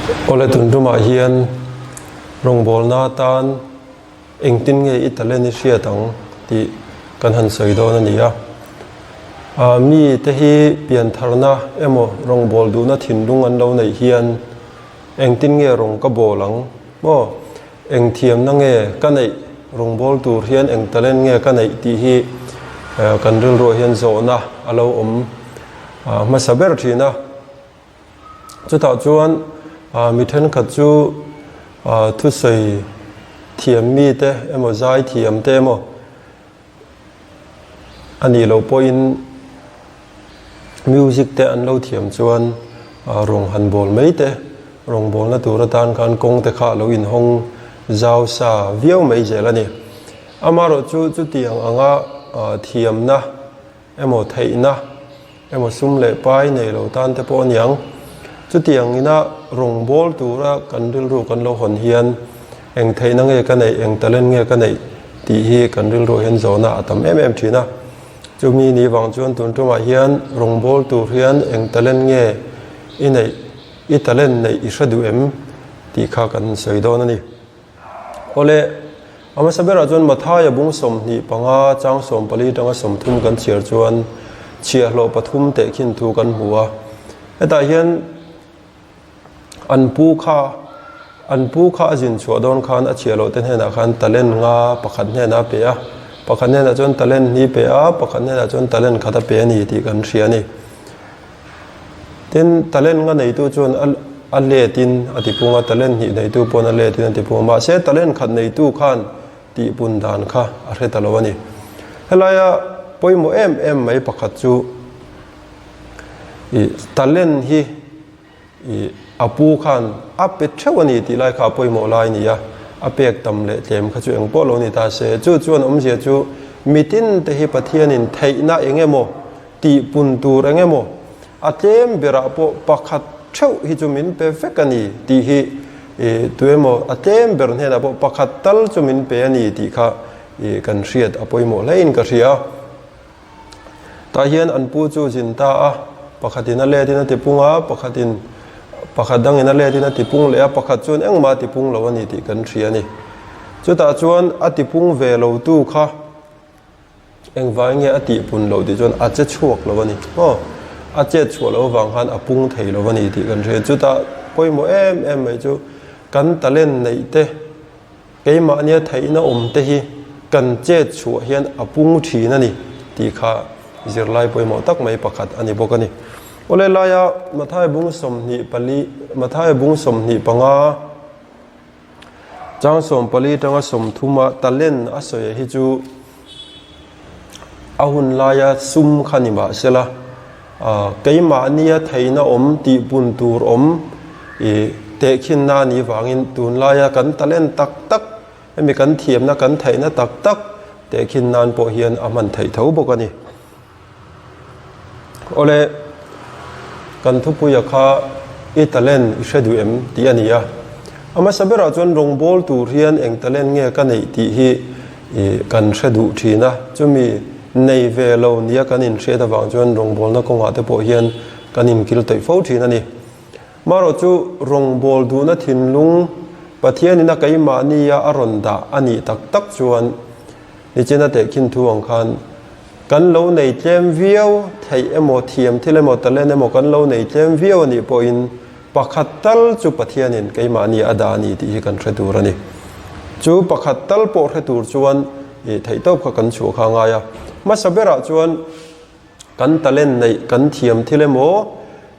Awle tun tumah hian rawngbawlna atan engtin nge i talent i hriat ang tih kan han sawi dawn a ni a. Mi te hi piantharna emaw rawngbâwl duhna thinlung an lo neih hian engtin nge rawng ka bâwl ang maw? Eng thiamna nge ka neih rawngbâwl tur hian eng talent nge ka neih tih hi kan rilruah hian zawhna a lo awm hmasa ber thin a. Chutah chuan mi thenkhat chu thusawi thiam mite emaw zai thiam te emaw a nih loh pawhin music te an lo thiam chuan rawng han bawl mai te rawng bawlna tur atan khan kawng te kha a lo inhawng zau sa viau mai zel a ni. Amaherawhchu chutiang anga thiamna emaw theihna emaw sum leh pai nei lo tan te pawh a niang. Chutiang ina rawngbâwl tura kan rilru kan lo hawn hian eng theihna nge ka neih, eng talent nge ka neih tih hi kan rilruah hian zawhna a tam em em thin a. Chumi ni vang chuan tun tumah hian rawngbâwl tur hian eng talent nge i neih, i talent neih i hre duh em tih kha kan sawi dawn a ni. Awle, a hmasa berah chuan Mathaia bung 25 chang 14 atanga 30 kan chhiar chuan chhiahhlawh pathum tehkhin thu kan hmu a. Hetah hian an pu kha an pu kha a zin chhuah dawn khan a chhiahhlawh te hnenah khan talent nga pakhat hnenah a pe a, pakhat hnenah chuan talent hnih pe a, pakhat hnenah chuan talent khat a pe a ni tih kan hria a ni. Tin, talent nga neitu chuan a a letin a tipung a, talent hnih neitu pawn a letin a tipung a, mahse talent khat neitu khan tihpun dan kha a hre ta lo a ni. Helaia pawimawh em em mai pakhat chu ih talent hi ih a pu khan a pe theuh a ni tih lai kha a pawimawh lai a ni a, a pek tam leh tlem kha chu eng pawh lo ni ta se, chu chuan awmzia chu mitin te hi Pathianin theihna eng emaw Tihpun tur eng emaw a tlem berah pawh pakhat theuh hi chu min pe vek a ni tih hi tuemaw a tlem ber hnenah pawh pakhat tal chu min pe a ni tih kha kan hriat a pawimawh hlein ka hria. Tah hian an pu chu zin ta a, pakhatin a letin a tipung a, pakhatin pakhat dangin a letin a tipung leh a, pakhat chuan engmah a tipung lo a ni tih kan hria a ni. Chutah chuan a tipung ve lotu kha Engvai nge a tih pun loh tih chuan a che chhuak lo a ni. Aw, a chet chhuah loh avang khan a pung thei lo a ni tih kan hria. Chutah pawimawh em em mai chu kan talent neih te, keimahnia theihna awm te hi kan chet chhuah hian a pung thin a ni tih kha zirlai pawimawh tak mai pakhat a ni bawk a ni. Awle laia Mathaia bung 24, Mathaia bung 25, Chang 14 atanga 30 a talent a sawi hi chu a hun laia sum kha ni mah sela keimahnia theihna awm tihpun tur awm ih tehkhinna a nih vangin tunlaia kan talent tak tak hemi kan thiamna kan theihna tak tak tehkhin nan pawh hian a hman theih tho bawk a ni. Awle, kan thupuia kha i talent i hre duh em tih a ni a. A hmasa berah chuan rawngbâwl tur hian eng talent nge ka neih tih hi kan hre duh thin a. Chumi nei ve lo nia kan inhriat avang chuan rawngbâwlna kawngah te pawh hian kan inkil tawih fo thin a ni. Marawh chu rawngbâwl duhna thinlung Pathianin a keimahnia a rawn dah a nih tak tak chuan Nichina tehkhin thu ang khan kan lo nei tlem viau theih emaw, thiam thil emaw, talent emaw kan lo nei tlem viau a nih pawhin pakhat tal chu Pathianin keimahni a dah a ni tih hi kan hre tur a ni. Chu pakhat tal pawh hre tur chuan ih theihtawp kha kan chhuah kha a ngai a. Hmasa berah chuan kan talent neih, kan thiam thil emaw,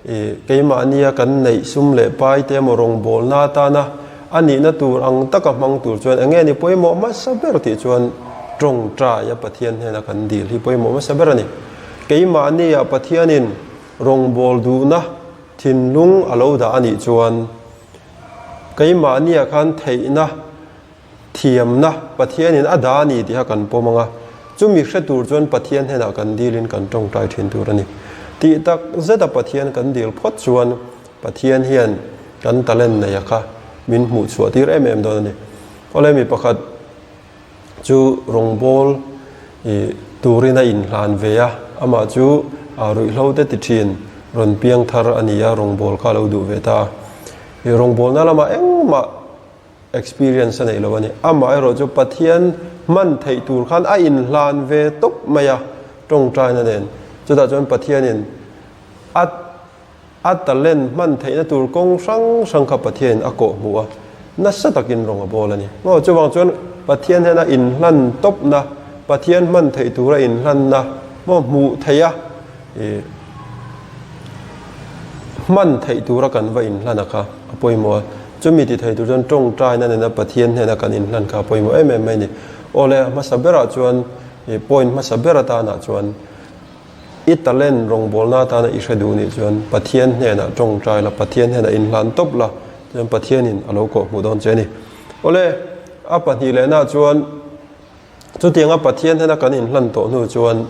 ih keimahnia kan neih sum leh pai te emaw rawngbawlna atana a nihna tur ang taka hmang tur chuan eng nge ni pawimawh hmasa ber tih chuan tawngtai a Pathian hnena kan dil hi pawimawh hmasa ber a ni. Keimahnia Pathianin rawngbâwl duhna thinlung a lo dah a nih chuan keimahnia khan theihna Thiamna Pathianin a dah a ni tih kha kan pawm ang a, chumi hre tur chuan Pathian hnenah kan dilin kan tawngtai thin tur a ni. Tih tak zeta Pathian kan dil phawt chuan Pathian hian kan talent neia kha min hmuh chhuah tir em em dawn a ni. Awle mi pakhat chu rawngbâwl ih turin a inhlan ve a, amah chu ruihhlo te ti thin rawn piang thar a ni a, rawngbâwl kha a lo duh ve ta a. Rawngbawlna lamah engmah experience a neih lo a ni. Amaherawh chu Pathian hman theih tur khan a inhlan ve tawp mai a, tawngtaina nen. Chutah chuan Pathianin a a talent hman theihna tur kawng hrang hrang kha Pathianin a kawh hmuh a, nasa takin rawng a bawl a ni. Maw? Chuvang chuan Pathian hian a inhlan tawpna, Pathian hman theih tura inhlanna maw hmuh theih a, ih hman theih tura kan va inhlan a kha a pawimawh a. Chumi ti thei tur chuan tawngtaina nena Pathian hnena kan inhlan kha a pawimawh em em mai a ni. Awle, a hmasa berah chuan ih point hmasa ber atanah chuan I talent rawngbawlna atana i hre duh nih chuan Pathian hnenah tawngtai la, Pathian hnenah inhlan tawp la, chuan Pathianin a lo kawh hmuh dawn che a ni. Awle, a pahnih lehna chuan chutianga Pathian hnena kan inhlan tawh hnu chuan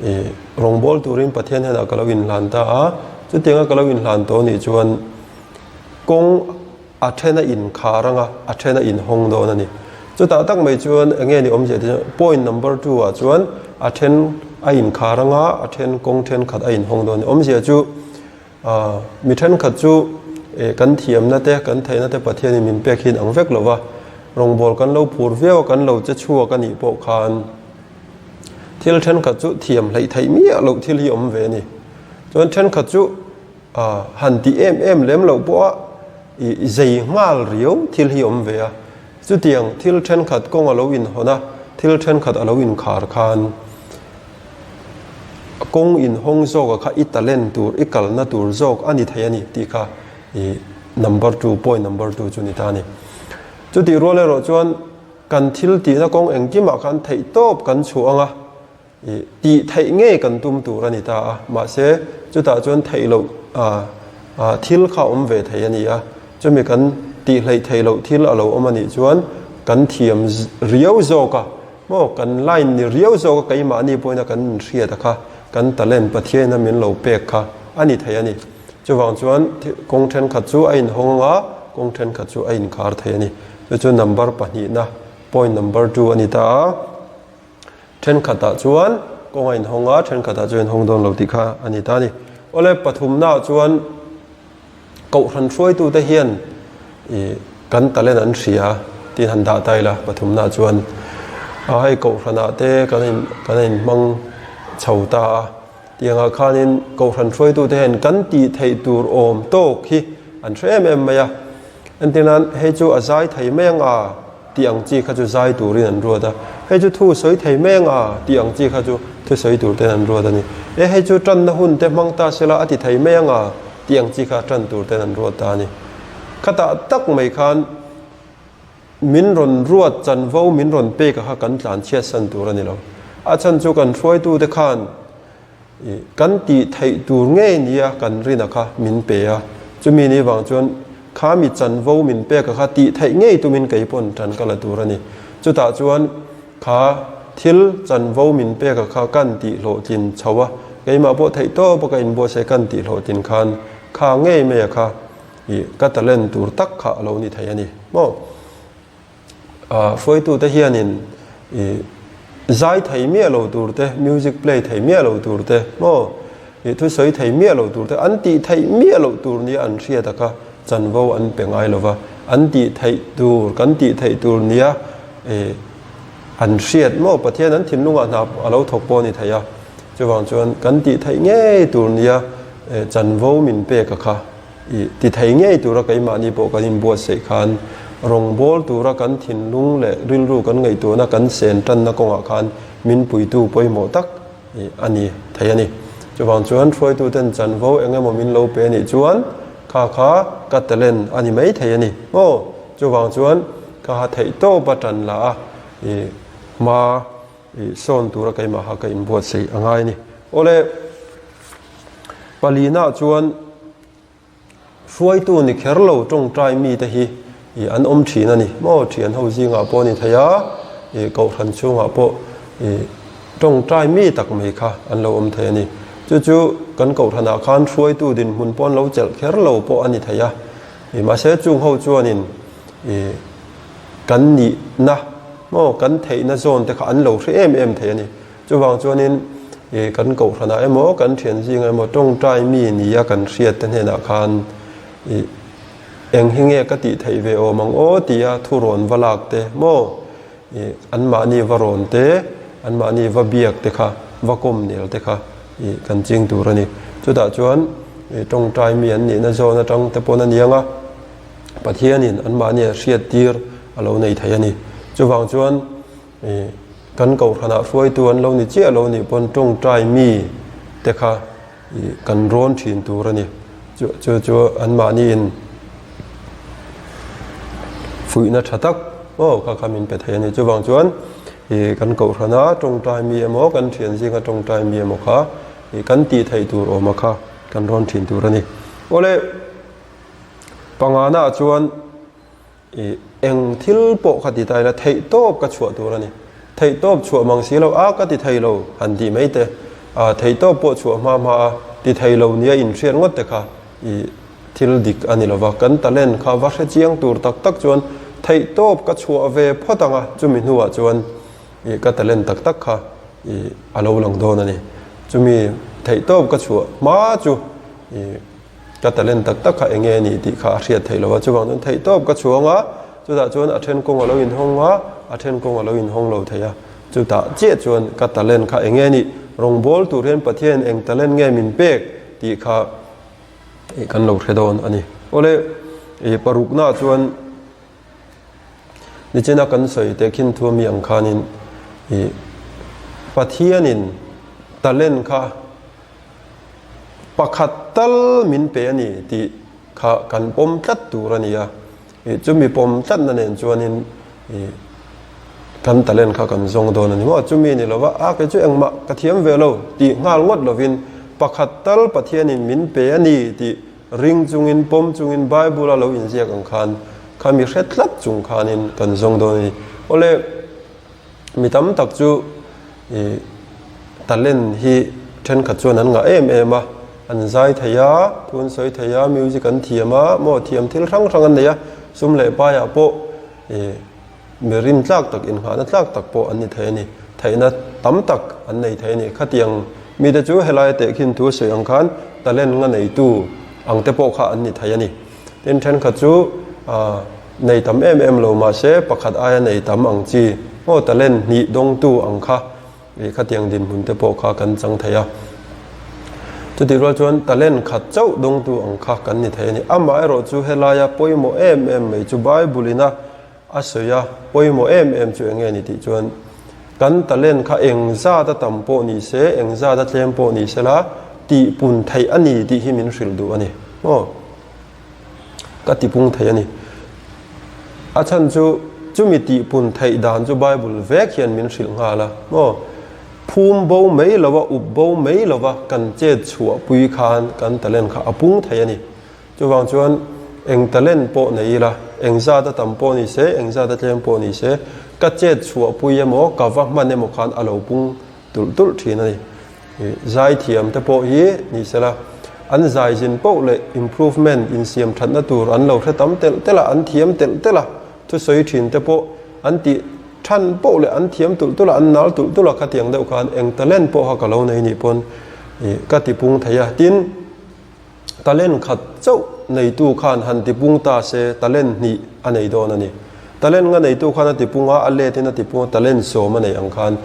i rawngbâwl turin Pathian hnenah ka lo inhlan ta a, chutianga ka lo inhlan tawh nih chuan kawng A then a inkhar anga, a then a inhawng dawn a ni. Chutah tak mai chuan eng nge ni awmzia tih chuan point number two ah chuan a then a inkhar anga, a then kawng thenkhat a inhawng dawn a ni. Awmzia chu ah mi thenkhat chu eh kan thiamna te, kan theihna te Pathianin min pek hi inang vek lo va, rawngbawl kan lo phur viau a, kan lo che chhuak a nih pawh khan thil thenkhat chu thiam hleih theih miah loh thil hi awm ve a ni. Chuan thenkhat chu A han ti em em lem loh pawh a, i zei nghal riau thil hi awm ve a. Chutiang thil thenkhat kawng a lo inhawn a, thil thenkhat a lo inkhar khan kawng inhawng zawka kha i talent tur, i kalna tur zawk a ni thei a ni tih kha i number two, point number two chu ni ta a ni. Chutih rual erawh chuan kan thil tihna kawng engkimah khan theihtawp kan chhuah ang a, I tih theih ngei kan tum tur a ni ta a, mahse chutah chuan theih loh thil kha awm ve thei a ni a, chumi kan tih hleih theih loh thil a lo awm a nih chuan kan thiam riau zawk a, maw kan line ni riau zawk a keimahni pawhin a kan inhriat a kha kan talent Pathianin a min lo pek kha a ni thei a ni. Chuvang chuan kawng thenkhat chu a inhawng ang a, kawng thenkhat chu a inkhar thei a ni. Chu chu number pahnihna, point number two a ni ta a. Thenkhatah chuan kawng a inhawng a, thenkhatah chuan inhawng dawn lo tih kha a ni ta a ni. Awle pathumnaah chuan Kohhran hruaitute hian ih kan talent an hria tiin han dah ta ila pathumnaah chuan a hei Kohhranah te kan in kan inhmang chho ta a, tiangah khanin Kohhran hruaitute hian kan tih theih tur awm tawk hi an hre em em mai a. Entir nan hei chu a zai thei mai ang a tih ang chi kha chu zai turin an ruat a, hei chu thu sawi thei mai ang a tih ang chi kha chu thu sawi tur ten an ruat a ni. E hei chu tanna hun te hmang ta sela a ti thei mai ang a tih ang chi kha tan tur ten an ruat ta a ni. Khatah tak mai khan min rawn ruat chanvo min rawn pek a kha kan tlan chhiat san tur a ni lo. A chhan chu kan hruaitute khan Ih, kan tih theih tur ngei nia kan rina kha min pe a, chumi ni vang chuan kha mi chanvo min pek a kha tih theih ngei tumin kei pawn tan ka la tur a ni. Chutah chuan kha thil chanvo min pek a kha kan tih hlawhtlin chho a, keimah pawh theih tawp a ka inbuatsaih kan tih hlawhtlin khan kha ngei mai a kha ih ka talent tur tak kha a lo ni thei a ni maw. Hruaitute hianin ih zai thei miah lo tur te, music play thei miah lo tur te maw ih thusawi thei miah lo tur te, an tih theih miah loh tur nia an hriat a kha chanvo an pe ngai lo va, an tih theih tur, kan tih theih tur nia ih an hriat maw Pathian an thinlungah hna a lo thawk pawh a ni thei a, chuvang chuan kan tih theih ngei tur nia chanvo min pek a kha. I ti thei ngei tura keimahni pawh kan inbuatsaih khan rawngbâwl tura kan thinlung leh rilru kan ngaihtuahna kan sen tanna kawngah khan min puitu pawimawh tak a ni thei a ni. Chuvang chuan hruaituten chanvo eng emaw min lo pe a nih chuan kha kha ka talent a ni mai thei a ni maw? Chuvang chuan kha kha theihtawpa tan la a i hma i sawn tura keimaha ka inbuatsaih a ngai a ni. Awle. Palina chuan hruaitu ni kher lo tawngtai mite hi ih an awm thin a ni maw? Thian ho zingah pawh a ni thei a, ih kohhran chhungah pawh ih tawngtai mi tak mai kha an lo awm thei a ni. Chu chu kan kohhranah khan hruaitu dinhmun pawh an lo chelh kher lo pawh a ni thei a, ih mahse chung ho chuanin ih kan nihna maw kan theihna zawn te kha an lo hre em em thei a ni. Chuvang chuanin ih kan kohhranah emaw kan thian zingah emaw tawngtai mi nia kan hriat te hnenah khan ih. Eng hi nge ka tih theih ve awm ang aw tia thu rawn va lak te maw? Ih anmahni va rawn te, anmahni va biak te kha, va kawm nel te kha ih kan ching tur a ni. Chutah chuan ih tawngtai mi an nihna zawn atang te pawn a niang a, Pathianin anmahni a hriat tir a lo nei thei a ni. Chuvang chuan ih kan kohhranah hruaitu an lo ni chiah lo nih pawn tawngtai mi te kha ih kan rawn thin tur a ni. Chu chu chu anmahniin fuihna tha tak aw kha kha min pe thei a ni. Chuvang chuan ih kan kohhrana tawngtai mi emaw kan thian zinga tawngtai mi emaw kha ih kan tih theih tur awma kha kan rawn thin tur a ni. Awle pangana ah chuan. I eng thil pawh ka ti ta ila theih tawp ka chhuah tur a ni. Theih tawp chhuah mang si lo a ka ti thei lo han tih mai te. A theih tawp pawh chhuah hma hma a ti thei lo nia inhriat ngawt te kha i thil dik a ni lo va. Kan talent kha va hre chiang tur tak tak chuan theih tawp ka chhuah ve phawt ang a, chumi hnuah chuan i ka talent tak tak kha i a lo lang dawn a ni. Chumi theih tawp ka chhuah hma chu i. Ka talent tak tak kha enge a nih tih kha a hriat theih lo a, chuvang chuan theih tawp ka chhuang a, chutah chuan a then kawng a lo inhawng a, a then kawng a lo inhawng lo thei a, chutah chiah chuan ka talent kha enge a nih, rawngbawl tur hian Pathian eng talent nge min pek tih kha ih kan lo hre dawn a ni. Awle ih paruknaah chuan nichina kan sawi teh khin thu ami ang khanin ih Pathianin talent kha Pakhat tal min pe a ni tih kha kan pawm tlat tur a ni a, ih chumi pawm tlatna nen chuanin ih kan talent kha kan zawng dawn a ni maw? Chumi ni lova a kei chu engmah ka thiam ve lo tih nghal ngawt lovin pakhat tal Pathianin min pe a ni tih ring chungin pawm chungin Bible a lo inziak ang khan khami hre tlat chung khanin kan zawng dawn a ni. Awle. Mi tam tak chu ih talent hi thenkhat chuan an ngah em em a, an zai thei a, thu an sawi thei a, music an thiam a, maw thiam thil hrang hrang an nei a, sum leh paiah pawh ih mi rin tlak tak inngahna tlak tak pawh an ni thei a ni, theihna tam tak an nei thei a ni. Khatiang mite chu helai tehkhin thu a sawi ang khan talent nga neitu ang te pawh kha an ni thei a ni. Tin thenkhat chu ah. Nei tam em em lo mahse pakhat aia nei tam ang chi maw talent hnih dawngtu ang kha ih khatiang dinhmun te pawh kha kan chang thei a. Chutih rual chuan talent khat chauh dawngtu ang kha kan ni thei a ni. Amaherawh chu helaia pawimawh em em mai chu Bible ina a sawi a pawimawh em em chu eng nge ni tih chuan kan talent kha eng zat a tam pawh ni se eng zat a tlem pawh ni sela tihpun theih a ni tih hi min hrilh duh a ni maw. Ka tipung thei a ni. A chhan chu chumi tihpun theih dan chu Bible vek hian min hrilh nghal a, maw? Phum bo mai lova, up bo mai lova kan chet chhuah pui khan kan talent kha a pung thei a ni. Chuvang chuan eng talent pawh nei ila, eng zat a tam pawh ni se, eng zat a tlem pawh ni se, ka chet chhuah pui emaw, ka va hman emaw khan a lo pung tulh tulh thin a ni. Zaithiam te pawh hi ni sela, an zai zin poh leh improvement, insiam thatna tur an lo hre tam telh telh a, an thiam telh telh a, thusawi thin te pawh an tih than poh leh an thiam tulh tulh a, an nal tulh tulh a, khatiang deuh khan eng talent pawh kha ka lo nei nih pawn ka tipung thei a, tin. Talent khat chauh neitu khan han tipung ta se talent hnih a nei dawn a ni. Talent nga neitu khan a tipung a, a let in a tipung a, talent sawm a nei ang khan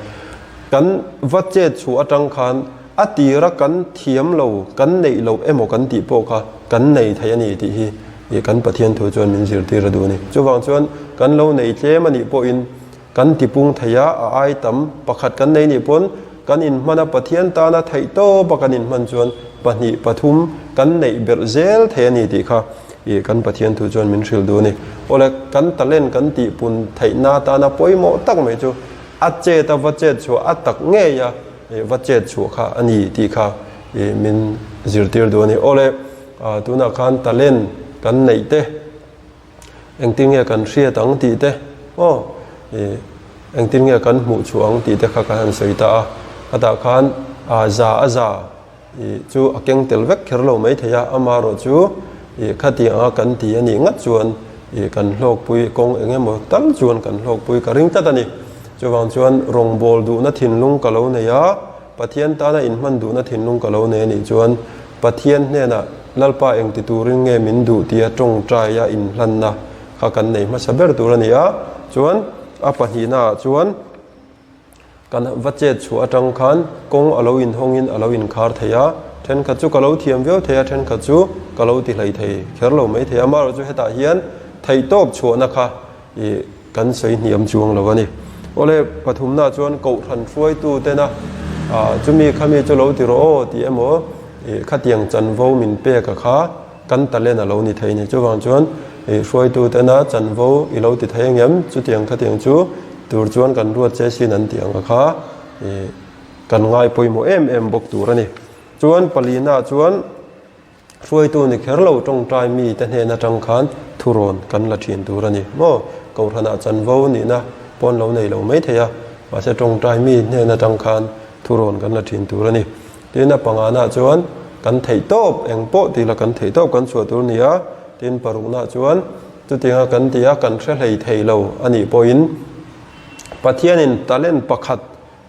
kan va chet chhuah atang khan a tira kan thiam lo, kan neih loh emaw kan tih pawh kha kan nei thei a ni tih hi ih kan Pathian thu chuan min zirtir a duh a ni. Chuvang chuan kan lo nei tlem a nih pawhin Kan tipung thei a, a ai tam. Pakhat kan nei nih pawn kan inhman a, Pathian tana theih tawp a kan inhman chuan pahnih pathum kan neih berh zel thei a ni tih kha ih kan Pathian thu chuan min hrilh duh a ni. Awle, kan talent kan tihpun theihna atana pawimawh tak mai chu a chet a va chet chhuah a tak ngei a ih va chet chhuah kha a ni tih kha ih min zirtir duh a ni. Awle, tunah khan talent kan neih te. Engtin nge kan hriat ang tih te aw ih engtin nge kan hmuh chhuah ang tih te kha kan han sawi ta a, khatah khan ah za a za ih chu a keng tel vek kher lo mai thei a, amaherawh chu ih khatiang anga kan ti a nih ngat chuan ih kan hlawkpui kawng eng emaw tal chuan kan hlawkpui ka ring tlat a ni. Chuvang chuan rawngbâwl duhna thinlung ka lo nei a, Pathian tana inhman duhna thinlung ka lo nei a nih chuan Pathian hnenah. Lalpa engti turin nge min duh tia tawngtaia inhlanna kha kan nei hmasa ber tur a ni a. Chuan a pahnihnaah chuan kan va chet chhuah atang khan kawng a lo inhawngin a lo inkhar thei a, thenkhat chu ka lo thiam viau thei a, thenkhat chu ka lo ti hlei thei kher lo mai thei a. Amaherawhchu hetah hian theihtawp chhuahna kha Ih, kan sawi hniam chuang lo a ni. Awle, pathumna chuan Kohhran hruaitu tena chumi khami chu lo ti rawh aw tih emaw, ih, khatiang chanvo min pek a kha kan talent a lo ni thei ni. Chuvang chuan, ih, hruaitu tena chanvo i lo ti thei angem? Chutiang khatiang chu tur chuan kan ruat che sin an tih ang a kha, ih, kan ngai pawimawh em em bawk tur a ni. Chuan palina chuan. Hruaitu ni kher lo tawngtai mite hnen atang khan thurawn kan la thin tur a ni maw? Kohhranah chanvo nihna pawn lo nei lo mai thei a, mahse tawngtai mi hnen atang khan thurawn kan la thin tur a ni. Tin, a panganah chuan kan theih tawp eng pawh tih la kan theih tawp kan chhuah tur a ni a, tin paruknah chuan chutianga kan ti a kan hre hlei thei lo a nih pawhin Pathianin talent pakhat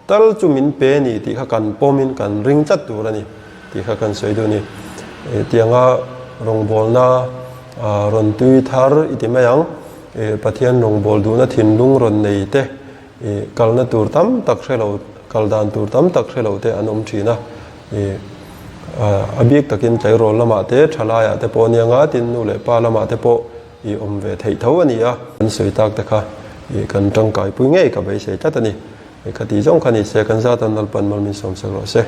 Tal chu min pe ni tih kha kan pawmin kan ring tlat tur a ni tih kha kan sawi duh a ni. Tianga rawngbawlna rawn tui thar i ti mai ang, Pathian rawngbâwl duhna thinlung rawn nei te, kalna tur tam tak hre lo, kal dan tur tam tak hre lo te an awm thin a. A bik takin tleirawl lamah te, thalaiah te pawh anianga, tin nu leh pa lamah te pawh i awm ve theih tho a ni a. Kan sawi tak te kha i kan tangkaipui ngei ka beisei tlat a ni. Khati zawng kha ni se kan zat an Lalpan mal min sawmsak rawh se.